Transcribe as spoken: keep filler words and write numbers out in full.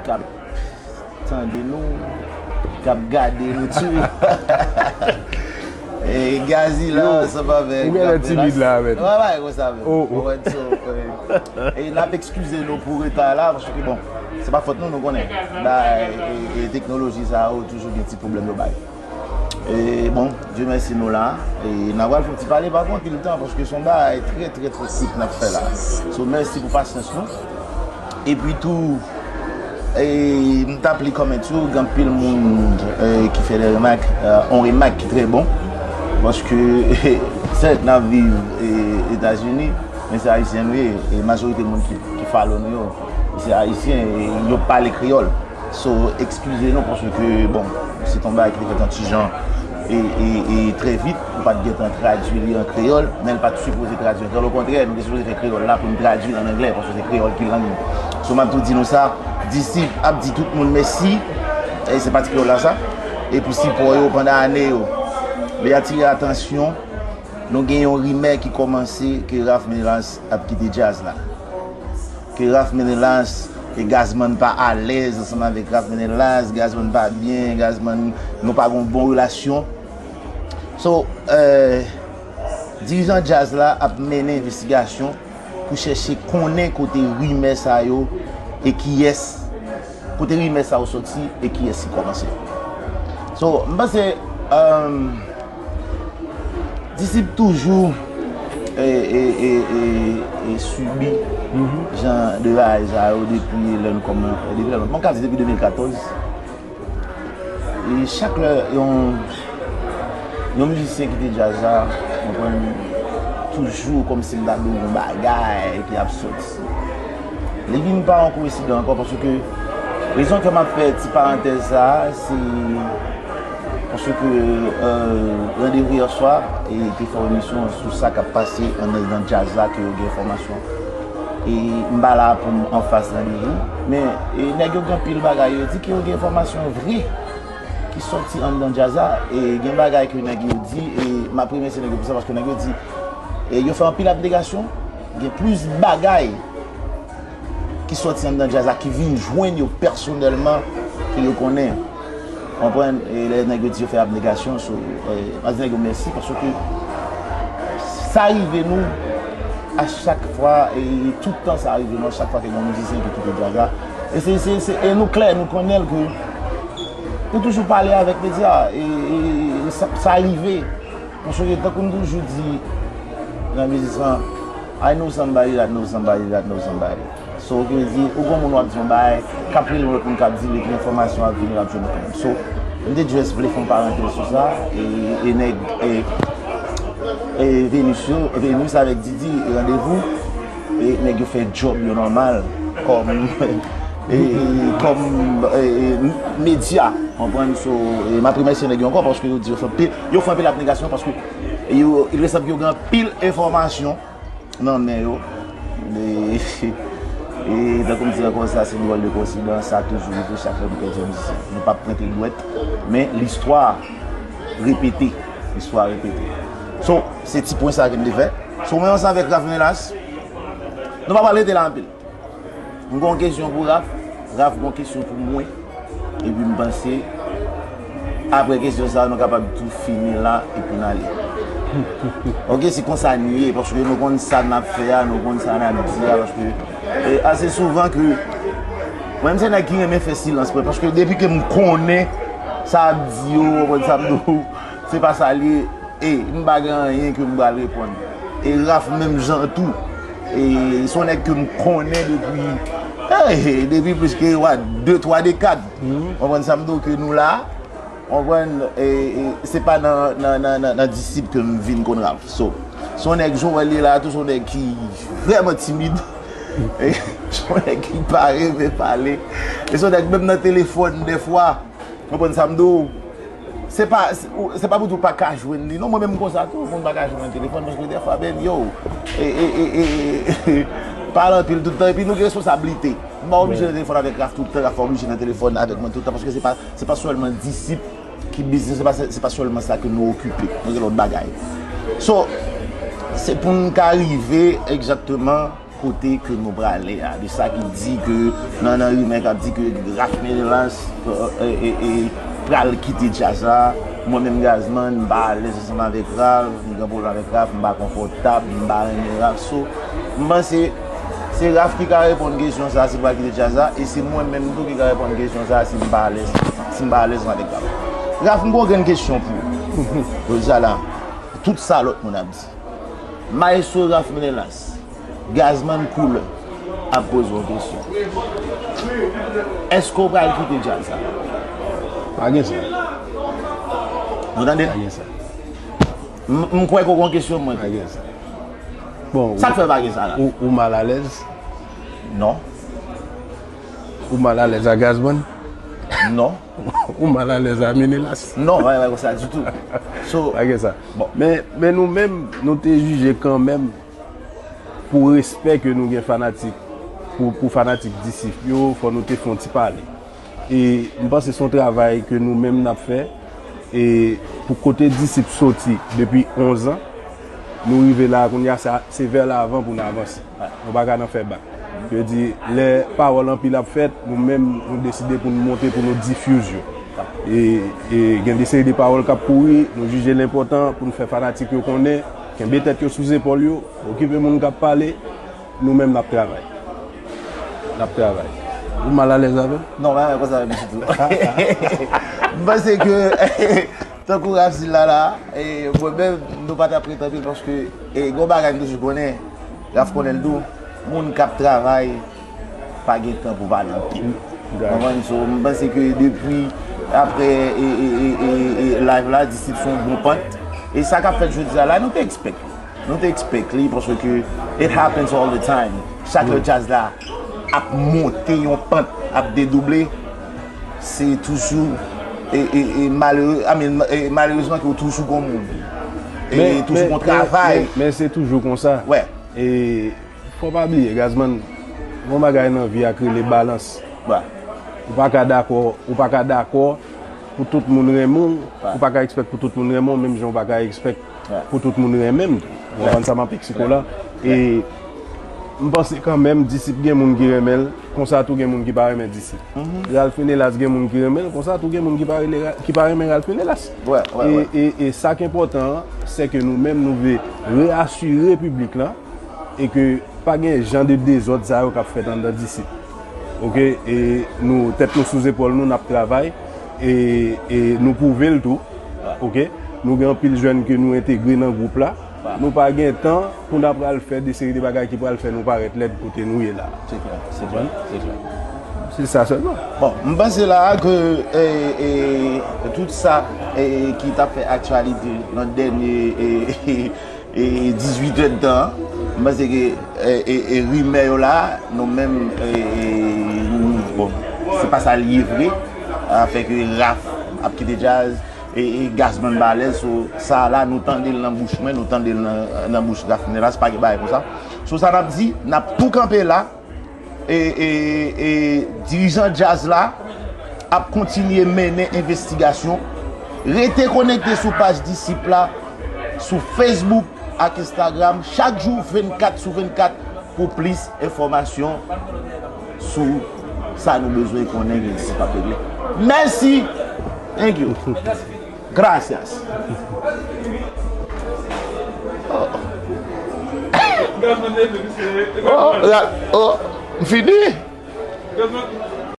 k ap tande nou, k ap gade nou tou. E Gazzy la, ansanm avèk Raphaël. Ou genlè timid la, men. Wè, wè, konsa menm. Oh, oh. Ou wè, so, e, e n ap ekskize nou pou reta la, paske, bon, se pa fòt nou, nou konnen. Ba, e, e teknoloji sa yo toujou gen ti pwoblèm yo bay. E, bon, Dye mèsi, nou la. E n a pral fè yon ti pale, pa gen anpil tan, paske se yon bagay trè, trè, trè kout n ap fè la. So, mèsi pou pasyans nou. Epi tou, e, m t ap li kòmantè yo, gen anpil moun, e, ki fè de remak, e, yon remak ki trè bon. Paske, sèt, n ap viv, e, Etazini, men se Ayisyen nou ye. E majorite moun ki, ki follow nou yo, se Ayisyen, e yo pale kreyòl. So, ekskize nou paske, bon, se t yon bagay ki te fèt yon ti jan e, e, e trè vit. Nou pa t gentan tradui li an kreyòl, men l pa t sipoze tradui an kreyòl. Okontrè, nou te sipoze fè kreyòl la pou n tradui l an anglè, paske se kreyòl ki lang nou. So, m ap tou di nou sa, Disip ap di tout moun mèsi, e se pati kreyòl la sa, e pou sipò yo pandan ane yo. Li atire atansyon, nou gen yon rimè ki kòmanse ke Ralph Ménélas ap kite djaz la. Ke Ralph Ménélas e Gazzman pa alèz ansanm avèk Ralph Ménélas, Gazzman pa byen, Gazzman, nou pa gen yon bon relasyon. So, e, dirijan djaz la ap mennen envestigasyon pou chèche konnen kote rimè sa yo e kiyès, kote rimè sa yo soti e kiyès ki kòmanse. So, m panse, e, Disip toujou, e, e, e, e, e sibi jan de bagay sa yo depi lè n kòman, depi lè n, mwen ka di depi de mil katòz. E chak lè yon, yon mizisyen kite djaz la, w konprann, toujou kòmsi m ta di w yon bagay ki ap soti. Li vin pa yon koyensidans ankò, paske rezon ke m ap fè ti parantèz sa a, se paske, e, Randevou yè swa, e, te fè yon emisyon sou sa k ap pase anndan djaz la, ke yo gen enfòmasyon. E m pa la pou m anfas Randevou, men, e, nèg yo gen anpil bagay yo di ke yo gen enfòmasyon vre ki sòti anndan djaz la, e gen bagay ke nèg yo di, e m ap remèsye nèg yo pou sa, paske nèg yo di, e yo fè anpil abnegasyon, gen plis bagay ki sòti anndan djaz la, ki vin jwenn yo pèsonèlman, ke yo konnen. Konprann, e lè nèg yo di yo fè abnegasyon, so, e, m ap di nèg yo mèsi, paske sa rive nou a chak fwa, e tout tan sa rive nou a chak fwa ke gen yon mizisyen ki kite djaz la. E se, se, se, e nou klè, nou konnen l ke nou toujou pale avèk medya, e, e, e sa, sa rive. Paske tankou m toujou di nan biznis lan, I know somebody that know somebody that know somebody. So, ki vle di, ou gon moun w ap di yon bagay, k ap rele yon lòt moun k ap di l, epi enfòmasyon ap vini, l ap jwenn ou kanmenm. So, m te just vle fè yon parantèz sou sa, e, e nèg, e, e Venus yo, Venus avèk Didi, Randevou, e nèg yo fè djòb yo nòmal, kòm, e, kòm, e, e, medya, konprann? So, e, m ap remèsye nèg yo ankò, paske yo di yo fè anpil, yo fè anpil abnegasyon, paske yo, il resab ke yo gen anpil enfòmasyon nan men yo. E, e tankou m di ankò, sa se dwòl de koyensidans, sa toujou rive chak lè nou pèdi yon mizisyen. Nou p ap pwente dwèt, men listwa repete. Listwa repete. So, se ti pwen sa ke m te fè. So, mwen ansanm avèk Ralph Ménélas, nou pa pral rete la anpil. M gon kesyon pou Raf, Raf gon kesyon pou mwen. Epi m panse, apre kesyon sa, nou kapab tou fini la epi n ale. Oke, se konsa n ye, paske nou konn sa n ap fè a, nou konn sa n ap di a, paske, e, ase souvan ke mwen, m se nèg ki renmen fè silans mwen, paske depi ke m konnen sa ap di yo, w konprann sa m di w, se pa sa l ye. E m pa gen anyen ke m pral reponn. E Raf menm jan tou. E se yon nèg ke m konnen depi, eh, depi plis ke, wa, de, twa dekad. Konprann sa m di w, ke nou la. Konprann, e, e se pa nan, nan, nan, nan, nan Disip ke m vin konn Raf. So, se yon nèg, jan w wè l ye la tou, se yon nèg ki vrèman timid. E se yon nèg ki pa renmen pale. E se yon nèg, menm nan telefòn, dèfwa, konprann sa m di w? Se pa, se, ou, se pa pou di w pa ka jwenn li. Non, mwen menm konsa tou, moun pa ka jwenn mwen telefòn, paske dèfwa, ben, yo, e, e, e, e, e, pale anpil tout tan, epi nou gen responsablite. M pa oblije nan telefòn avèk Raf tout tan, Raf pa oblije nan telefòn avèk mwen tout tan, paske se pa, se pa sèlman Disip ki biznis, se pa, se pa sèlman sa ke nou okipe. Nou gen lòt bagay. So, se pou n ka rive egzakteman kote ke nou prale a, de sa ki di ke nan, nan rimè k ap di ke Ralph Ménélas, e, e, e, pral kite djaz la. Mwen menm Gazman, m pa alèz ansanm avèk Ralph, m gen pwoblèm avèk Ralph, m pa konfòtab, m pa renmen Ralph. So, m panse se Ralph ki ka reponn kesyon sa a, si l pral kite djaz la, e se mwen menm tou ki ka reponn kesyon sa a, si m pa alèz, si m pa alèz avèk Ralph. Ralph, m gen yon grenn kesyon pou ou. Jodi a la, tout sa lòt moun ap di. Maestro Ralph Ménélas, Gazman Couleur ap poze w kesyon. Èske w pral kite djaz la? Pa gen sa. Nou tande? Pa gen sa. M, m kwè ke w gen kesyon mwen. Pa gen sa. Bon, sa k fè pa gen sa la? Ou, ou mal alèz? Non. Ou mal alèz a Gazman? Non. Ou mal alèz a Ménélas? Non, pa, pa konsa ditou. So, pa gen sa. Bon. Men, men nou menm, nou te jije kanmenm pou respè ke nou gen fanatik, pou, pou fanatik Disip yo, fò nou te fè yon ti pale. E m panse se yon travay ke nou menm n ap fè. E pou kote Disip soti depi onz an, nou rive la a kounye a, sa, se vè lavan pou n avanse. Nou pa ka nan fè bak. Yo di, lè pawòl anpil ap fèt, nou menm, nou deside pou nou monte, pou nou difuz yo. E, e gen de seri de pawòl k ap kouri, nou jije l enpòtan pou n fè fanatik yo konnen, kenbe tèt yo sou zepòl yo, okipe moun k ap pale, nou menm n ap travay. N ap travay. Ou mal alèz avè m? Non, pa konsa avè m ditou. M panse ke, tankou Ralph di l la, la, e mwen menm, nou pa t ap ret anpil paske, e gen yon bagay m toujou konnen, Ralph konnen l tou, moun k ap travay pa gen tan pou pale anpil. Konprann? So, m panse ke depi apre, e, e, e, e, e live la, Disip se yon bon pant. E sa k ap fèt jodi a la, nou te expect li. Nou te expect li paske it happens all the time. Chak lè djaz la ap monte yon pant, ap dedouble, se toujou, e, e, e malere-, I mean, e malerezman ke w toujou gon moun. E toujou gon travay. Men, men se toujou konsa. Wè. E fò pa bliye, Gazman, gon bagay nan vi a k rele balans. Wè. Ou pa ka dakò, ou pa ka dakò pou tout moun renmen w, ou pa ka expect pou tout moun renmen w, menm jan ou pa ka expect pou tout moun renmen m tou. Ou konprann sa m ap eksplike w la? E m panse kanmenm, Disip gen moun ki renmen l, konsa tou gen moun ki pa renmen Disip. Ralph Ménélas gen moun ki renmen l, konsa tou gen moun ki pa rele Ra-, ki pa renmen Ralph Ménélas. E, e, e sa k enpòtan an, se ke nou menm nou vle reyasire piblik la, e ke pa gen jan de dezòd sa yo k ap fèt anndan Disip. Oke? E nou, tèt nou sou zepòl nou, n ap travay, e, e nou pwouve l tou. Oke? Nou gen anpil jèn ke nou entegre nan gwoup la. Nou pa gen tan pou n ap pral fè de seri de bagay ki pral fè nou parèt lèd kote nou ye la. Se klè, se klè, se klè. Se sa sèlman. Bon, m panse la a ke, e, e, tout sa, e, ki t ap fè aktyalite nan dènye, e, e, e, dizuit èdtan an. M panse ke, e, e, e, rimè yo la, nou menm, e, e, nou, bon, se pa sa l ye vre. Afè ke Raf ap kite djaz, e, e, Gazman pa alèz, so, sa la, nou tande l nan bouch mwen, nou tande l nan, nan bouch Raf Ménélas, pa gen bagay konsa. So, sa n ap di, n ap tou kanpe la, e, e, e, dirijan djaz la ap kontinye mennen envestigasyon. Rete konekte sou paj Disip la, sou Facebook ak Instagram, chak jou vennkat sou vennkat pou plis enfòmasyon sou sa nou bezwen konnen ki Disip ap regle. Mèsi! Thank you! Gracias. Oh. Oh, la, oh, m fini.